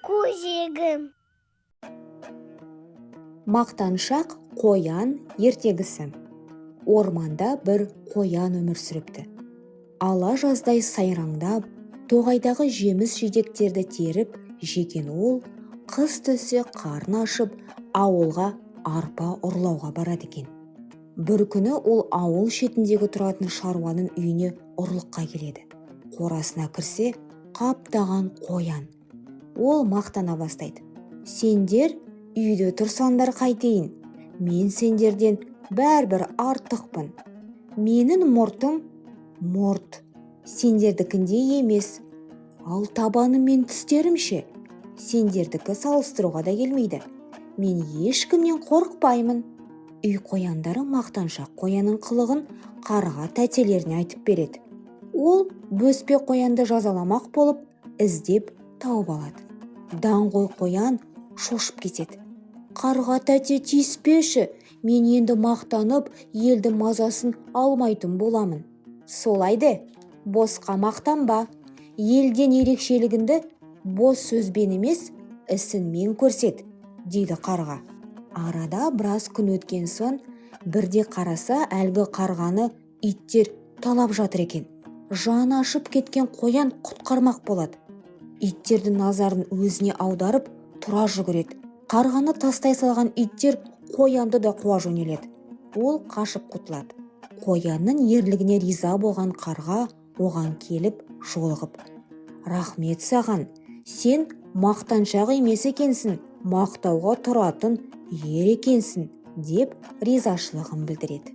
Көжегім. Мақтаншақ қоян ертегісі. Орманда бір қоян өмір сүріпті. Ала жаздай сайраңдап, тоғайдағы жеміс жидектерді теріп жеген ол қыс түссе қарны ашып, ауылға арпа ұрлауға барады екен. Бір күні ол ауыл шетіндегі тұратын шаруаның үйіне ұрлыққа келеді. Қорасына кірсе, қаптаған қоян. Ол мақтана бастайды: «Сендер үйде тұрсаңдар қайтейін, мен сендерден бәрібір артықпын. Менің мұртым мұрт, сендердікіндей емес. Ал табаным мен тістерім ше? Сендердікі салыстыруға да келмейді. Мен ешкімнен қорықпаймын». Үй қояндары мақтаншақ қоянның қылығын қарға тәтелеріне айтып береді. Ол бөспе қоянды жазаламақ болып, іздеп тауып алады. Даңғой қоян шошып кетеді: «Қарға тәте, тиіспеші, мен енді мақтанып, елдің мазасын алмайтын боламын». «Солай де, босқа мақтанба. Елден ерекшелігіңді бос сөзбен емес, ісіңмен көрсет», – дейді қарға. Арада біраз күн өткен соң, бірде қараса, әлгі қарғаны иттер талап жатыр екен. Жаны ашып кеткен қоян құтқармақ болады. Иттердің назарын өзіне аударып, тұра жүгіреді. Қарғаны тастай салған иттер қоянды да қуа жөнеледі. Ол қашып құтылады. Қоянның ерлігіне риза болған қарға оған келіп жолығып: «Рахмет саған, сен мақтаншақ емес екенсің, мақтауға тұратын ер екенсің», – деп ризашылығын білдіреді.